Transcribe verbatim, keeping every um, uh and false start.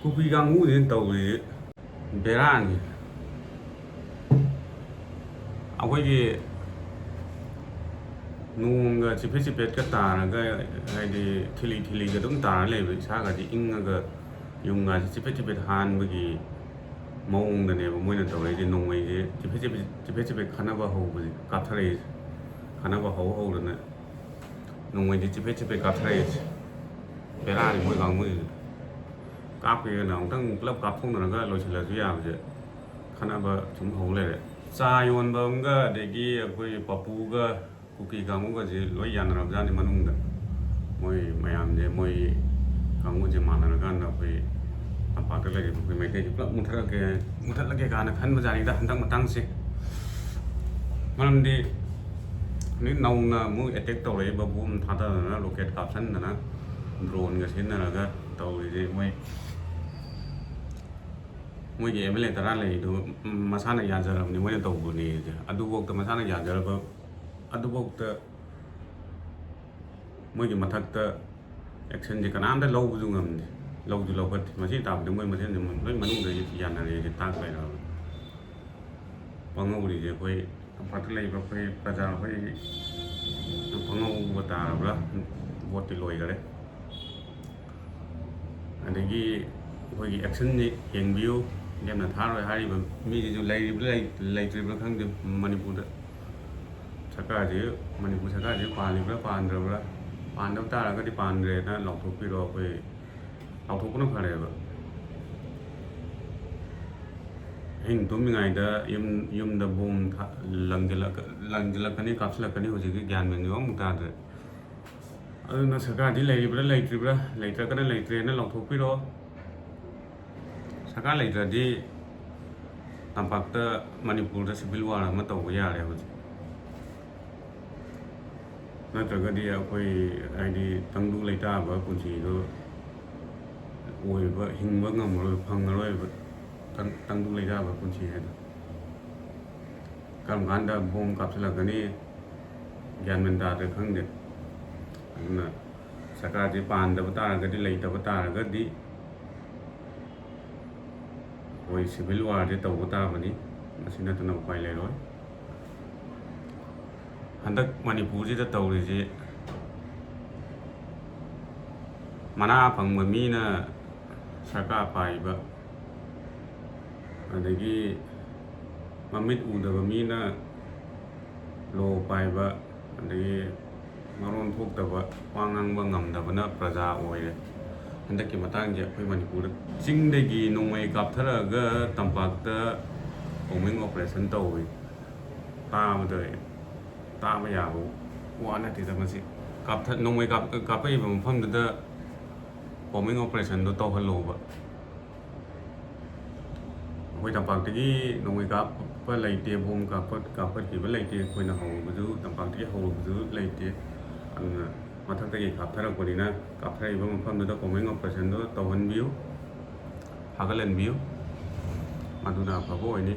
ꯀꯨꯀꯤ ꯀꯥꯡꯕꯨꯁꯤꯅ ꯇꯧꯔꯤꯁꯦ ꯕꯦꯔꯥꯅꯤ꯫ ꯑꯩꯈꯣꯏꯒꯤ ꯅꯣꯡꯒ ꯆꯤꯐꯦꯠ ꯆꯤꯐꯦꯠꯀ ꯇꯥꯔꯒ, ꯍꯥꯏꯗꯤ ꯊꯤꯂꯤ ꯊꯤꯂꯤꯒ ꯑꯗꯨꯝ ꯇꯥꯔ ꯂꯩꯕ, ꯏꯁꯥꯒꯗꯤ ꯏꯪꯉꯒ ꯌꯨꯝꯒꯁꯦ ꯆꯤꯐꯦꯠ ꯆꯤꯐꯦꯠ ꯍꯥꯟꯕꯒꯤ ꯃꯑꯣꯡꯗꯅꯦꯕ ꯃꯣꯏꯅ ꯇꯧꯔꯛꯏꯁꯦ꯫ ꯅꯣꯡꯃꯩꯁꯦ ꯆꯤꯐꯦꯠ ꯆꯤꯐꯦꯠ, ꯆꯤꯐꯦꯠ ꯆꯤꯐꯦꯠ ꯈꯠꯅꯕ ꯍꯧꯕꯁꯦ, ꯀꯥꯞꯊꯔꯛꯏꯁꯦ꯫ ꯈꯠꯅꯕ ꯍꯧ ꯍꯧꯗꯅ ꯅꯣꯡꯃꯩꯗꯤ ꯆꯤꯐꯦꯠ ꯆꯤꯐꯦꯠ ꯀꯥꯞꯊꯔꯛꯏꯁꯦ꯫ ꯕꯦꯔꯥꯅꯤ ꯃꯣꯏ ꯀꯥꯡꯕꯨꯁꯤꯗꯤ꯫ ꯀꯥꯞꯀꯦꯅ ꯑꯃꯨꯛꯇꯪ ꯄꯨꯂꯞ ꯀꯥꯞꯊꯣꯛꯅꯔꯒ ꯂꯣꯏꯁꯤꯜꯂꯁꯨ ꯌꯥꯕꯁꯦ, ꯈꯠꯅꯕ ꯁꯨꯝ ꯍꯧ ꯂꯩꯔꯦ꯫ ꯆꯥ ꯌꯣꯟꯕ ꯑꯃꯒ, ꯑꯗꯒꯤ ꯑꯩꯈꯣꯏ ꯄꯞꯄꯨꯒ ꯀꯨꯀꯤ ꯀꯥꯡꯕꯨꯒꯁꯦ ꯂꯣꯏ ꯌꯥꯅꯔꯕꯖꯥꯠꯅꯤ ꯃꯅꯨꯡꯗ꯫ ꯃꯣꯏ ꯃꯌꯥꯝꯁꯦ, ꯃꯣꯏ ꯀꯥꯡꯕꯨꯁꯦ ꯃꯥꯟꯅꯔꯀꯥꯟꯗ ꯑꯩꯈꯣꯏ ꯇꯝꯄꯥꯛꯇ ꯂꯩꯔꯤꯕ ꯑꯩꯈꯣꯏ ꯃꯩꯇꯩꯁꯦ ꯄꯨꯂꯞ ꯃꯨꯊꯠꯂꯒꯦ, ꯃꯨꯊꯠꯂꯒꯦ ꯀꯥꯏꯅ ꯈꯟꯕꯖꯥꯠꯅꯤꯗ ꯍꯟꯗꯛ ꯃꯇꯥꯡꯁꯦ꯫ ꯃꯔꯝꯗꯤ ꯍꯧꯖꯤꯛ ꯅꯧꯅ ꯑꯃꯨꯛ ꯑꯦꯇꯦꯛ ꯇꯧꯔꯛꯏꯕ, ꯕꯣꯝ ꯊꯥꯗꯗꯅ, ꯔꯣꯀꯦꯠ ꯀꯥꯞꯁꯤꯟꯗꯅ, ꯗ꯭ꯔꯣꯟꯒ ꯁꯤꯖꯤꯟꯅꯔꯒ ꯇꯧꯔꯤꯁꯦ, ꯃꯣꯏ, ꯃꯣꯏꯒꯤ ꯑꯦꯝ ꯑꯦꯜ ꯑꯦ ꯇꯔꯥ ꯂꯩꯔꯤꯗꯨ ꯃꯁꯥꯅ ꯌꯥꯖꯔꯕꯅꯤ, ꯃꯣꯏꯅ ꯇꯧꯕꯅꯦꯁꯦ꯫ ꯑꯗꯨꯐꯥꯎꯗ ꯃꯁꯥꯅ ꯌꯥꯖꯔꯕ, ꯑꯗꯨꯐꯥꯎꯗ ꯃꯣꯏꯒꯤ ꯃꯊꯛꯇ ꯑꯦꯛꯁꯟꯁꯦ ꯀꯅꯥꯝꯇ ꯂꯧꯕꯁꯨ ꯉꯝꯗꯦ, ꯂꯧꯁꯨ ꯂꯧꯈꯠꯇꯦ꯫ ꯃꯁꯤ ꯇꯥꯕꯗꯤ ꯃꯣꯏ ꯃꯁꯦꯟꯁꯦ ꯂꯣꯏ ꯃꯅꯨꯡꯗ ꯌꯥꯅꯔꯦꯁꯦ ꯇꯥꯛꯄ ꯌꯥꯔꯕꯅꯤ꯫ ꯄꯪꯍꯧꯔꯤꯁꯦ ꯑꯩꯈꯣꯏ ꯇꯝꯄꯥꯛꯇ ꯂꯩꯕ ꯑꯩꯈꯣꯏ ꯄ꯭ꯔꯖꯥ ꯑꯩꯈꯣꯏ ꯄꯪꯍꯧꯕ ꯇꯥꯔꯕ꯭ꯔꯥ? ꯚꯣꯠꯇꯤ ꯂꯣꯏꯈꯔꯦ꯫ ꯑꯗꯒꯤ ꯑꯩꯈꯣꯏꯒꯤ ꯑꯦꯛꯁꯟꯁꯦ ꯌꯦꯡꯕꯤꯌꯨ, ꯂꯦꯝꯅ ꯊꯥꯔꯣꯏ ꯍꯥꯏꯔꯤꯕ ꯃꯤꯁꯤꯁꯨ ꯂꯩꯔꯤꯕ꯭ꯔꯥ ꯂꯩ-, ꯂꯩꯇ꯭ꯔꯤꯕ꯭ꯔꯥ ꯈꯪꯗꯦ꯫ ꯃꯅꯤꯄꯨꯔꯗ ꯁꯔꯀꯥꯔꯁꯤ, ꯃꯅꯤꯄꯨꯔ ꯁꯔꯀꯥꯔꯁꯤ ꯄꯥꯜꯂꯤꯕ꯭ꯔꯥ ꯄꯥꯟꯗ꯭ꯔꯕ꯭ꯔꯥ? ꯄꯥꯟꯗꯕ ꯇꯥꯔꯒꯗꯤ ꯄꯥꯟꯗ꯭ꯔꯦꯅ ꯂꯥꯎꯊꯣꯛꯄꯤꯔꯣ꯫ ꯑꯩꯈꯣꯏ ꯂꯥꯎꯊꯣꯛꯄꯅ ꯐꯔꯦꯕ꯫ ꯑꯍꯤꯡ ꯇꯨꯝꯃꯤꯉꯩꯗ ꯌꯨꯝ, ꯌꯨꯝꯗ ꯕꯣꯝ ꯊꯥ-, ꯂꯪꯁꯤꯜꯂꯛ-, ꯂꯪꯁꯤꯜꯂꯛꯀꯅꯤ, ꯀꯥꯞꯁꯤꯜꯂꯛꯀꯅꯤ, ꯍꯧꯖꯤꯛꯀꯤ ꯒ꯭ꯌꯥꯟ ꯃꯦꯟ ꯑꯃꯨꯛ ꯇꯥꯗ꯭ꯔꯦ꯫ ꯑꯗꯨꯅ ꯁꯔꯀꯥꯔꯗꯤ ꯂꯩꯔꯤꯕ꯭ꯔꯥ ꯂꯩꯇ꯭ꯔꯤꯕ꯭ꯔꯥ? ꯂꯩꯇ꯭ꯔꯒꯅ ꯂꯩꯇ꯭ꯔꯦꯅ ꯂꯥꯎꯊꯣꯛꯄꯤꯔꯣ꯫ ꯁꯔꯀꯥꯔ ꯂꯩꯇ꯭ꯔꯗꯤ ꯇꯝꯄꯥꯛꯇ, ꯃꯅꯤꯄꯨꯔꯗ civil war ꯑꯃ ꯇꯧꯕ ꯌꯥꯔꯦ ꯍꯧꯖꯤꯛ꯫ ꯅꯠꯇ꯭ꯔꯒꯗꯤ ꯑꯩꯈꯣꯏ, ꯍꯥꯏꯗꯤ, ꯇꯪꯗꯨ ꯂꯩꯇꯥꯕ ꯄꯨꯟꯁꯤꯗꯣ ꯑꯣꯏꯕ, ꯍꯤꯡꯕ ꯉꯝꯃꯔꯣꯏ, ꯐꯪꯉꯔꯣꯏꯕ ꯇꯪ-, ꯇꯪꯗꯨ ꯂꯩꯇꯥꯕ ꯄꯨꯟꯁꯤ ꯍꯥꯏꯗꯣ꯫ ꯀꯔꯝ ꯀꯥꯟꯗ ꯕꯣꯝ ꯀꯥꯞꯁꯤꯜꯂꯛꯀꯅꯤ, ꯒ꯭ꯌꯥꯟ ꯃꯦꯟ ꯇꯥꯗ꯭ꯔꯦ, ꯈꯪꯗꯦ꯫ ꯑꯗꯨꯅ ꯁꯔꯀꯥꯔꯁꯤ ꯄꯥꯟꯗꯕ ꯇꯥꯔꯒꯗꯤ, ꯂꯩꯇꯕ ꯇꯥꯔꯒꯗꯤ, ꯑꯩꯈꯣꯏ civil warꯁꯦ ꯇꯧꯕ ꯇꯥꯕꯅꯤ꯫ ꯃꯁꯤ ꯅꯠꯇꯅ ꯎꯄꯥꯏ ꯂꯩꯔꯣꯏ꯫ ꯍꯟꯗꯛ ꯃꯅꯤꯄꯨꯔꯁꯤꯗ ꯇꯧꯔꯤꯁꯤ, ꯃꯅꯥ ꯐꯪꯕ ꯃꯤꯅ ꯁꯔꯀꯥꯔ ꯄꯥꯏꯕ, ꯑꯗꯒꯤ ꯃꯃꯤꯠ ꯎꯗꯕ ꯃꯤꯅ ꯂꯣ ꯄꯥꯏꯕ, ꯑꯗꯒꯤ ꯃꯔꯣꯟ ꯊꯣꯛꯇꯕ, ꯋꯥ ꯉꯥꯡꯕ ꯉꯝꯗꯕꯅ ꯄ꯭ꯔꯖꯥ ꯑꯣꯏꯔꯦ꯫ ꯍꯟꯗꯛꯀꯤ ꯃꯇꯥꯡꯁꯦ ꯑꯩꯈꯣꯏ ꯃꯅꯤꯄꯨꯔꯗ ꯆꯤꯡꯗꯒꯤ ꯅꯣꯡꯃꯩ ꯀꯥꯞꯊꯔꯛꯑꯒ ꯇꯝꯄꯥꯛꯇ combing operation ꯇꯧꯏ꯫ ꯇꯥꯕꯗ ꯇꯥꯕ ꯌꯥꯕ ꯋꯥ ꯅꯠꯇꯦꯗ ꯃꯁꯤ꯫ ꯀꯥꯞꯊ-, ꯅꯣꯡꯃꯩ ꯀꯥꯞ-, ꯀꯥꯞꯄꯛꯏꯕ ꯃꯐꯝꯗꯨꯗ combing operationꯗꯣ ꯇꯧꯍꯜꯂꯣꯕ꯫ ꯑꯩꯈꯣꯏ ꯇꯝꯄꯥꯛꯇꯒꯤ ꯅꯣꯡꯃꯩ ꯀꯥꯞꯄ ꯂꯩꯇꯦ, ꯕꯣꯝ ꯀꯥꯞꯄ-, ꯀꯥꯞꯈꯠꯈꯤꯕ ꯂꯩꯇꯦ ꯑꯩꯈꯣꯏꯅ ꯍꯧꯔꯨꯕꯁꯨ, ꯇꯝꯄꯥꯛꯇꯒꯤ ꯍꯧꯔꯨꯕꯁꯨ ꯂꯩꯇꯦ꯫ ꯑꯗꯨꯅ ꯃꯊꯛꯇꯒꯤ ꯀꯥꯞꯊꯔꯛꯄꯅꯤꯅ ꯀꯥꯞꯊꯔꯛꯏꯕ ꯃꯐꯝꯗꯨꯗ combing operationꯗꯣ ꯇꯧꯍꯟꯕꯤꯌꯨ, ꯐꯥꯒꯠꯍꯟꯕꯤꯌꯨ꯫ ꯃꯗꯨꯅ ꯑꯐꯕ ꯑꯣꯏꯅꯤ꯫